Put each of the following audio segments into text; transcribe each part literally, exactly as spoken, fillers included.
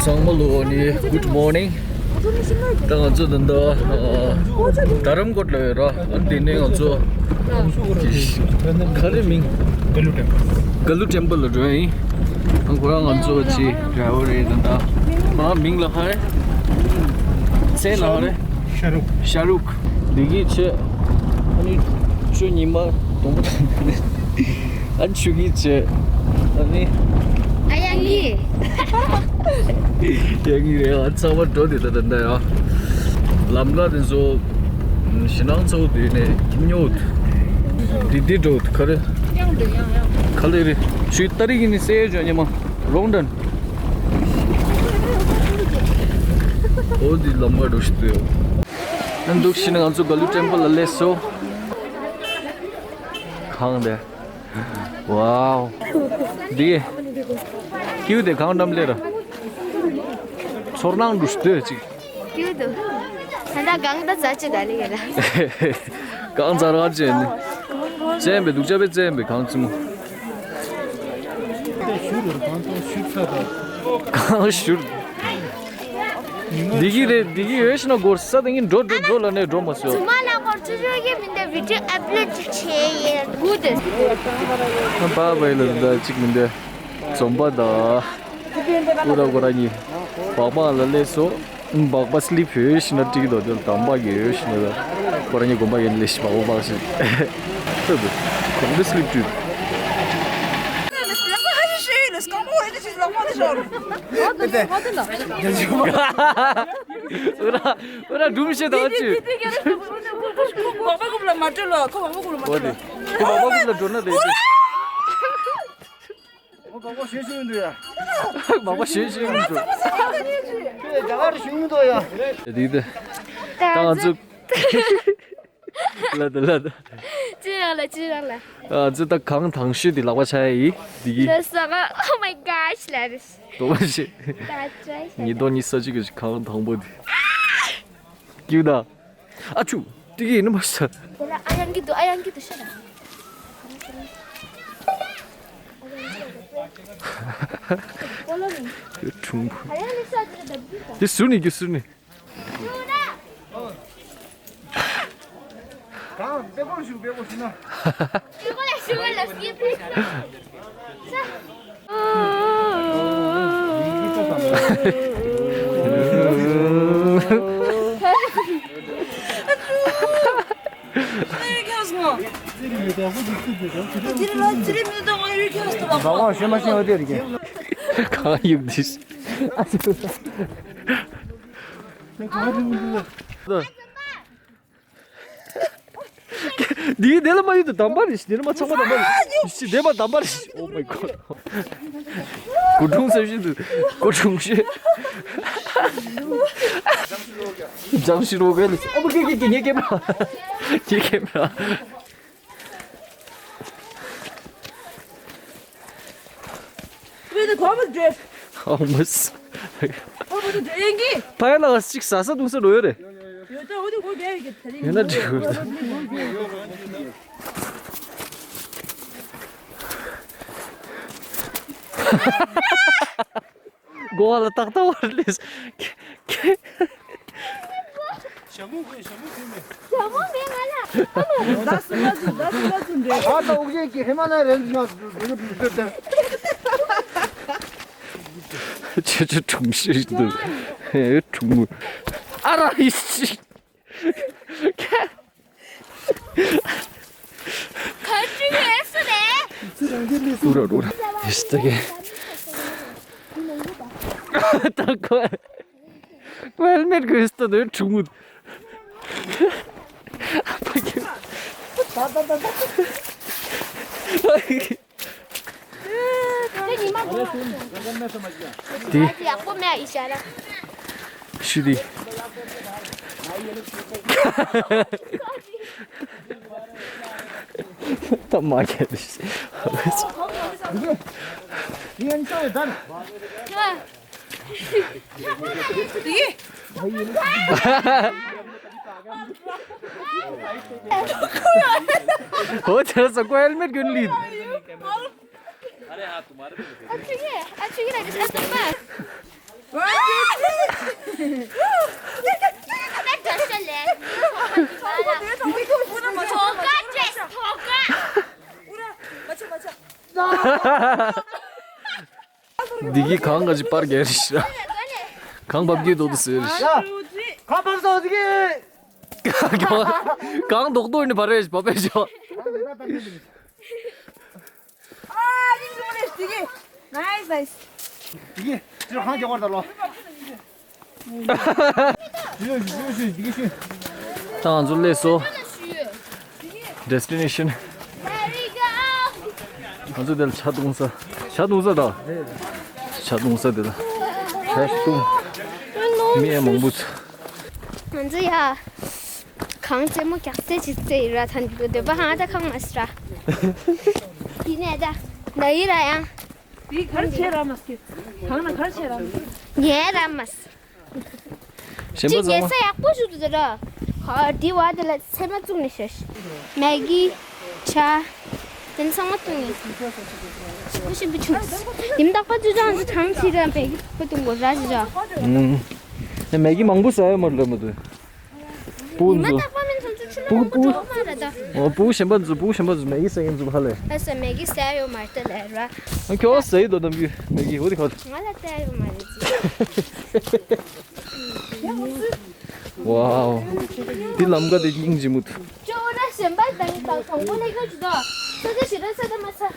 ཚང་མ་ལོ་ནི་good morning། ད་ང་ཚོ་ད་ལྟ་ཨ་རྡ་རམ་ཀོཊ་ལ་ཡོད་ར། ཨ་དེ་ནས་ང་ཚོ་ག་རེ་མིང་། ག་ལུ་ཊེམ་པལ་ལ་འགྲོ་ཡིན། ཨ་ཁོ་རང་ང་ཚོ་ཅི་ཌ་རའི་ཝར་རེད། ད་ལྟ་ཁོ་རང་མིང་ལ་ཧ་ཧེ་སེ་ན་ཧ་རེ། ཤ་རུག་ཤ་རུག་འདི་གི་ཆེ། ཨ་ནི་ཆུ་ཉི་མ་དུང་པོ་དང་། ཨ་ཆུ་གི་ཆེ། ཨ་ནི་ཨ་ཡ་ངི་ཡ་ངི་རེད། ཨ་ཚང་མ་འགྲོ་དེ་ད་ད་ད་ཡ། ལམ་ཀ་དེ་ཚོ་ཞེ་སྣང་ཚ་བོ་དེ་ནས་ཁྱིམ་ཉོ་དེ་དེ་འགྲོ་ག་རེ་ཁ་ལེ་རེ་ཞུས་ཏ་རིག་ནི་སེ་ཇོ་ཉི་མ་རོང་དྲན། འོ་འདི་ལམ་ཀ་འགྲོ་ཤི་ཏུ་ཡོད། ཨ་འདུག་ཤི་ན་ང་ཚོ་ག་ལུ་ཊེམ་པལ་ལ་སླེབས་སོ། གང་དེ། ཝའོ། འདི། ཀྱུ་དེ་གང་འགྲམ་ལེ་ར། ཚོར་སྣང་འདུག་ཤི་ཏུ་ཡོད་ཅིག་ཀྱུ་དུ། ད་ལྟ་གང་ད་ཛ་ཅི་ད་ལི་ཡ་ལ། གང་ཛ་ར་ཅན་ནི། ཅན་པའི་སྡུག་ཅག་པའི་ཅན་པའི་གང་ཙི་མོ། གང་ཞུར། འདི་གི་རེད། འདི་གི་ཡོད་ཤི་ན་སྒོར་ས་དེ་ངས་འགྲོ་འགྲོ་འགྲོ་ལ་ནས་འགྲོ་མ་སོ། ཚུ་མ་ལ་སྒོར་ཆུ་ཆུ་གི་མི་འདི་བི་ཌིའོ་ཨབ་ལོཌ་ཅིག་བྱས་ཡེ་གུ་དེ། ཨ་པ་པ་ཡི་ལ་ད་ཅིག་མི་འདི་འཛོམས་པ་ད། ཨུ་ར་ཁོ་ར་གཉིས་སྦག་སྦག་ལ་སླེབས་སོ། སྦག་སྦག་སི་ལིབ་ཡོད་ཤི་ན་འགྲིག་གི་འདུག་དེ་དམ་པ་གི་ཡོད་ཤི་ན་ད། ཁོ་ར་གཉིས་དགོན་པ་ཡན་སླེབས་ཤི་སྦག་སྦག་ཤི། ཁོ་འདི་སི་ལིབ་བྲིས། ཨུ་ར་ཨུ་ར་སྒྲུང་བཤད་དང་ཅི། ཁོ་བག་པ་རྐུབ་ལ་མ་སྤྲོད་ལོ། ཁོ་བག་པ་རྐུབ་ལ་མ་སྤྲོད་ལོ། ཁོ་བག་པ་རྐུབ་ལ་འགྲོ་ན་དེ་ཅི། ཁོ་བག་པ་ཞེ་ཞེ་འདུག་ཡ། བག་པ་ཞེ་ཞེ་འདུག་ཁྱོད་རྒྱ་གར་བཞུགས་མི་འདུག་ཡ། དེ་དེ་ད་ང་ཚོ་ལ་དེ་ལ་དེ། ཅི་རང་ལ་ཅི་རང་ལ། ཨ་ཙི་ད་གང་དང་ཤོས་དེ་ལག་པ་ཆ་ཡ་ཡི་དེ་གི། ལ་ས་ག Oh my gosh ལ་རེ། དོ་མ་ཤེས། ད་ཅི། ཉི་དོ་ཉི་ས་ཅིག་གི་གང་དང་པོ་དེ། ཀྱུ་ད། ཨ་ཆུ། དེ་གི་ནི་མ་ས། དེ་ལ་ཨ་ཡང་གི་དུ་ཨ་ཡང་གི་དུ་ཤེས་ན། ཁྲུང་པོ། དེ་ཟུར་ནས་ཀྱུ་ཟུར་ནས། གང་པེ་ཀོར་ཞུ་པེ་ཀོར་ཞུ་ན། ཞུ་གོ་ལ་ཞུ་གོ་ལ་སྐྱིད་པའི། གང་ཡིན་དེ། འདི་དེ་ལ་མ་ཡོད་དུ་དམ་པ་རེད། དེ་ལ་མ་ཚང་མ་དམ་པ་རེད། ཞི་བདེ་མ་དམ་པ་རེད། Oh my god. སྐུ་དྲུང་ས་བཞིན་དུ་སྐུ་དྲུང་ཤེས། འཇམ་ཞིག་རོགས་གས་ལས། ཨ་མ་ཀེ་ཀེ་ཀེ་ངས་ཀེ་མ་ངས་ཀེ་མ། Where the government dress? How much? Government dress ཡིན་གི། ཕ་ཡ་ལ་གཅིག་ཟ་ས་འཐུང་ས་འགྲོ་ཡོད་རེད། ཡོད་ད་འོ་དེ་གོ་རྒྱ་ཡོད་གི་ད་རེས། ཡོད་ན་འགྲིག་གི་རེད། གོ་བ་ལ་ཏག་ཏག་བར་ལས། ཞྭ་མོ་གོས་ཞྭ་མོ་གོས་མེད། ཞྭ་མོ་མེད་ང་ལ། ཟླ་གསུམ་ལ་ཚུན་ཟླ་གསུམ་ལ་ཚུན་རེད། ཨ་ད་འུག་ཅན་གྱི་ཧི་མ་ལ་ཡ་རན་ན་འདི་འདི་འདི་ཆུ་ཆུ་གྲུང་ཤིག་འདུག་ཧེ་གྲུང་མོ། ཨ་ར་ཧི་ཤི། ཁ་ཅིག་ཨེ་སུ་རེད། ཨུ་ར་ཨུ་ར་ཨིས་ཏ་གེ། ད་ཁོ་ཁོ་ཧེལ་མེད་གོན་སྟོད་དུ་གྲུང་མོ། ཨ་ཕ་གི། དེ། ཡག་པོ་མེད་ཨི་ཤ་ར། ཤི་དེ། ད་མ་ཁྱེར་ཤི། ཧོ་ཁྱེར་ས་ཁོ་ཧེལ་མེད་གོན་ལི། अरे हाँ, तुम्हारे को नहीं। अच्छी है, अच्छी है, अच्छी है। འདི་གི་གང་ག་ཅི་པར་རྒྱག་རེད་ཤག་གང་བབ་ཀྱི་འདུག་ཏུ་ཟེར། ཡ། གང་བབ་སོང་ཟིག་གི། གང་རྡོག་རྡོག་ནི་བབ་རེད་བབ་པས་ཤོག་ཨ་ནི་ཟུག་ནས་འདི་གི། ནའིས་ནའིས། འདི་གི་ཅི་གང་རྒྱག་པར་ད་ལོ། ད་ང་ཚོ་སླེབས་སོང་། ཌེ་སི་ཊི་ནེ་ཤན། ང་ཚོ་འདིར་ཇ་བཏུང་ས། ཇ་བཏུང་ས་དང་། ཇ་བཏུང་ས་འདི་ལ། ཇ་བཏུང་། མི་ཡང་མང་པོ་འདུག་ང་ཚོ་ཡ། གངས་རྩེ་མོ་རྒྱག་རྩེ་བྱེད་རྩེ་ཡིན་ར། ད་འདོད་པ་ཧང་ད་ཁང་མ་སི་ར། ཡིན་ནས་ད། ན་ཡི་ར་ཡང་། དེ་གར་ཆེ་ར་མ་སི། གང་ན་གར་ཆེ་ར་མ་སི། ངའི་ར་མ་སི། གཞན་པ་ཅིག་ཉལ་ཚང་མ་ས་ཡག་པོ་ཞིག་འདུག་ད་ར། ཧ་དེ་བ་དེ་ལ་ཚེར་མ་བཙུགས་ནས་ཤོག་མེ་གི། ཇ། དེ་ཚང་མ་བཏུང་ནས། ཞིམ་པོ་ཞིམ་པོ་བྱུང་། ཉིན་རྟག་པར་ཚུལ་ཁྲིམས་ཚང་ཚིག་ར་མེ་གི་ཕུ་བཏུང་དགོས་ར་ཞིག་ཇ། ཨུམ། མེ་གི་མང་པོ་ཟ་ཡ་མ་རེད་ལབ་མ་འདུག་སྤུ་ཉི་མ་གུ་རྟག་པར་མིན་ཚོ་ཚུལ་ཁྲིམས་མང་པོ་འགྲོ་མ་རེད་ད། ཨོ་སྤུ་གུ་གཞན་པ་ཚོ་སྤུ་གུ་གཞན་པ་ཚོ་མེ་གི་ཟ་མཁན་ཚོ་ཧ་ལས། ཨ་ས་མེ་གི་ཟ་ཡོད་མ་རེད་ད་ལས་ར། ཨ་ཁྱོད་ཟ་ཡི་དོ་དམ་གི་མེ་གི་འོ་དེ་ཁ། ང་ལ་ཟ་ཡོད་མ་རེད་ཅི། ཝའོ། འདི་ལམ་ཀ་དེ་སྙིང་རྗེ་མོ་འདུག་ཅོ་ར་གཞན་པ་དང་དང་དང་པོ་ལས་ཀྱོ་ཅི་དོ། ས་ད་ཞི་ར་ས་ད་མ་ཚ།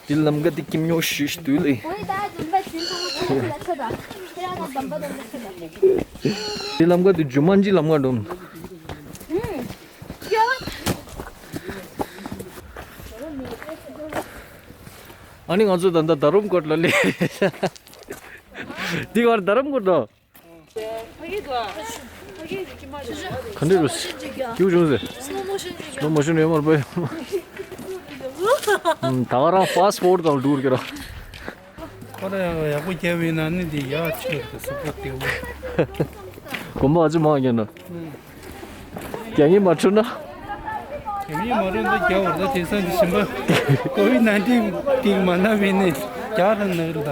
འདི་ལམ་ཀ་འདི་སྐྱིད་ཉོ་ཤུ་ཤུ་དུས་ལེ། འདི་ལམ་ཀ་འདི་ཇུ་མན་ཇི་ལམ་ཀ་འགྲོ། ཨ་ནི་ང་ཚོ་ད་ལྟ་རྡ་རམ་ཀོཊ་ལ་སླེབས། འདི་གར་རྡ་རམ་ཀོཊ་འགྲོ། ག་འདྲ་རེད། སྐྱིད་པོ་བྱུང་ཟེར། སི་ལོ་མོ་ཤན་ཡོད་མ་རེད་པས། ད་ག་རང་ཕ་སི་ཕོར་དང་ལྡུར་གི་ར། ཁོ་ར་ཡག་པོ་རྒྱབ་ཡིན་ན་ནི་འདི་ཡག་ཆེ་གི་སུ་པོ་ཏེ་བོ། གོམ་པ་ཨ་ཅེ་མང་ཡིན་ན། རྒྱ་ཡིག་མ་འཕྲོད་ན། རྒྱ་ཡིག་མ་འཕྲོད་ན་རྒྱ་བར་ད་དེང་སང་འདི་ཞིམ་པ། ཀོ་ཝིཌ་ནའིན་ཊིན་གི་མ་ན་བའི་ནི་རྒྱ་ར་ན་རི་ད།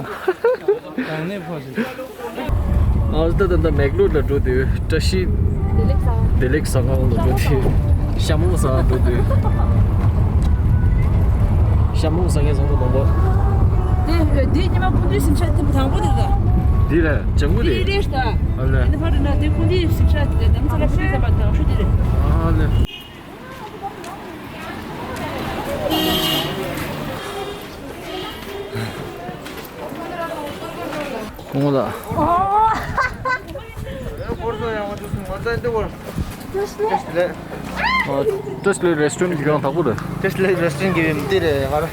གང་ནས་ཕོ་ཟེར། ཨ་ད་ད་ད་མེག་ལོར་ལ་འགྲོ་དུས་བཀྲ་ཤིས་བདེ་ལེགས་ཟ་ཁང་ལ་འགྲོ་དུས་ཤ་མོང་ཟ་འགྲོ་དུས། ཤ་མོང་ཟ་མཁན་བཟང་པོ་མང་པོ། དེ་དེ་ཉི་མ་ཕུ་དུས་ཟིན་ཆ་དེ་དང་པོ་དེ་ད། འདི་ལ་ལྗང་གུ་དེ། འདི་རེད་ད། ཨ་ལེ། ཨ་ནི་ཕ་རུ་ན་དེ་ཕུ་དུས་ཟིན་ཆ་དེ་དམ་ཚ་ལ་ཕུ་དུས་ཟ་བ་དང་ཤུ་དེ་རེད། ཨ་ལེ། ཁོང་ལ། ཏེ་སི་ལེ་རེ་སི་ཊོ་རན་གྱི་གང་དག་པོ་རེད། ཏེ་སི་ལེ་རེ་སི་ཊོ་རན་གྱི་མི་དེ་རེད་ཧར།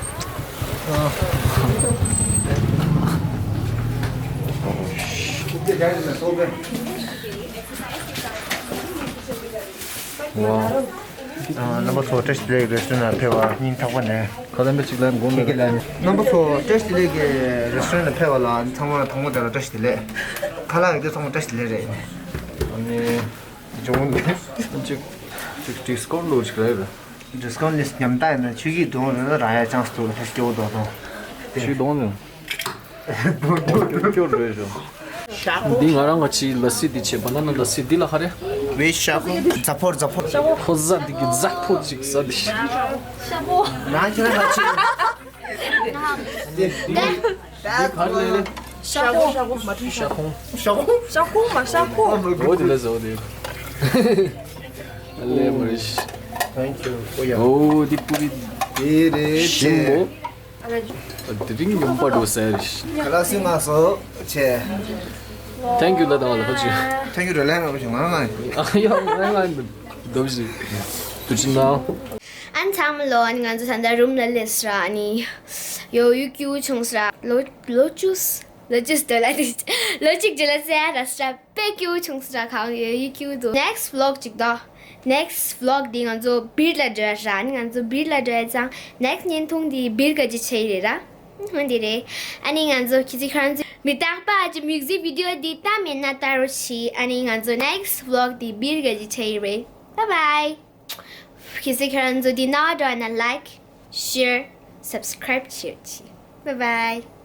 ཝའོ། རྣམ་པ་ཚོ་ཏེ་སི་ལེ་རེ་སི་ཊོ་རན་ལ་ཕེབས་པར་སྙིང་ཐག་པ་ནས། ཁ་ལན་པ་གཅིག་ལན་དགོངས་ཁྱེད་ཀྱི་ལན། རྣམ་པ་ཚོ་ཏེ་སི་ལེ་གི་རེ་སི་ཊོ་རན་ལ་ཕེབས་པ་ལ་ཚང་མ་དང་པོ་དེ་ལ་ཏེ་སི་ལེ། ཁ་ལག་ཡོད་དུས་ཚང་མ་ཏེ་སི་ལེ་རེད། ཨ་ནི། ཇོན་ཅིག་ཅིག་ཌི་སི་ཀའུན་ཊི་ལོ་ཅིག་རེད། ཌི་སི་ཀའུན་ཊི་ལིས་ཊི་ཉམས་ད་ཡིན་ན་ཆུ་སྐྱིད་དོན་རེ་ལ་རག་ཡ་ཅང་སི་ཏོ་ལ་སྐྱོ་དོ་དང་། ཆུ་དོན་ནི། སྐྱོ་སྐྱོ་རེད་ཞོ། འདི་ང་རང་ག་ཅི་ལ་སི་འདི་བྱེད་པ་ན་ན་ལ་སི་འདི་ལ་ཧ་རེ། བེ་ཤ་ཁོ་ཛ་ཕོར་ཛ་ཕོར། ཁོ་ཟ་འདི་གི་ཛ་ཕོར་ཅིག་ཟ་འདི། ཤ་ཁོ། ང་ཁྱེད་རང་ག་ཅི། འདི་ག་རེ་ལབ་ན། ཤ་ཁོ། ཤ་ཁོ། ཤ་ཁོ། ཤ་ཁོ་མ་ཤ་ཁོ། འོ་དེ་ལ་ཟེར་བ་དེ། ཨ་ལེ་མ་རེད། Thank you. ཨོ་ཡ། ཨོ་དེ་པུ་རི། དེ་རེད་ཞིམ་པོ། དེ་རིང་ཡོང་པ་འགྲོ་ཟེར། ག་ལ་སི་མ་སོ་ཆེ། Thank you ལ་དང་ལ་ཧ་ཅི། Thank you རེད་ལན་མ་བྱུང་ང་ང་། ཨ་ཡ་ང་ང་འདུག་ཞིག་ཏུ་ཅི་ན། ཨན་ཚང་མ་ལོ་ཨན་ང་ཚོ་ད་ལྟ་རུམ་ལ་སླེབས་ར་ཨ་ནི། ཡོ་ཡུ་ཀྱུ་ཆུང་སྲ་ལོ་ལོ་ཅུས་ལོ་ཅུས་དོ་ལ་ཏི་ལོ་གཅིག་ཅི་ལ་ཟེར་ར་སྲ་པེ་ཀྱུ་ཆུང་སྲ་གང་ཡོ་ཡུ་ཀྱུ་དོ། Next vlog ཅིག་དོ། Next vlog འདི་ང་ཚོ་བིར་ལ་འགྲོ་ཡ་ར་ཨ་ནི་ང་ཚོ་བིར་ལ་འགྲོ་ཡ་ཙང་next བརྙན་ཐུང་འདི་བིར་ག་ཅི་ཆེ་ཡི་རེད་ར། འོན་འདི་རེད། ཨ་ནི་ང་ཚོ་ཁྱི་ཚི་ཁ་རང་ཚོ་མི་རྟག་པ་ཨ་ཅི་music video འདི་ལྟ་མེད་ན་ལྟ་རོགས་བྱེད། ཨ་ནི་ང་ཚོ་next vlog འདི་བིར་ག་ཅི་ཆེ་ཡི་རེད། Bye bye. ཁྱེད་ཚོས་ཁྱེད་རང་ཚོ་འདི་ན་འགྲོ་ན་like, share, subscribe བྱེད་ཅིག Bye bye.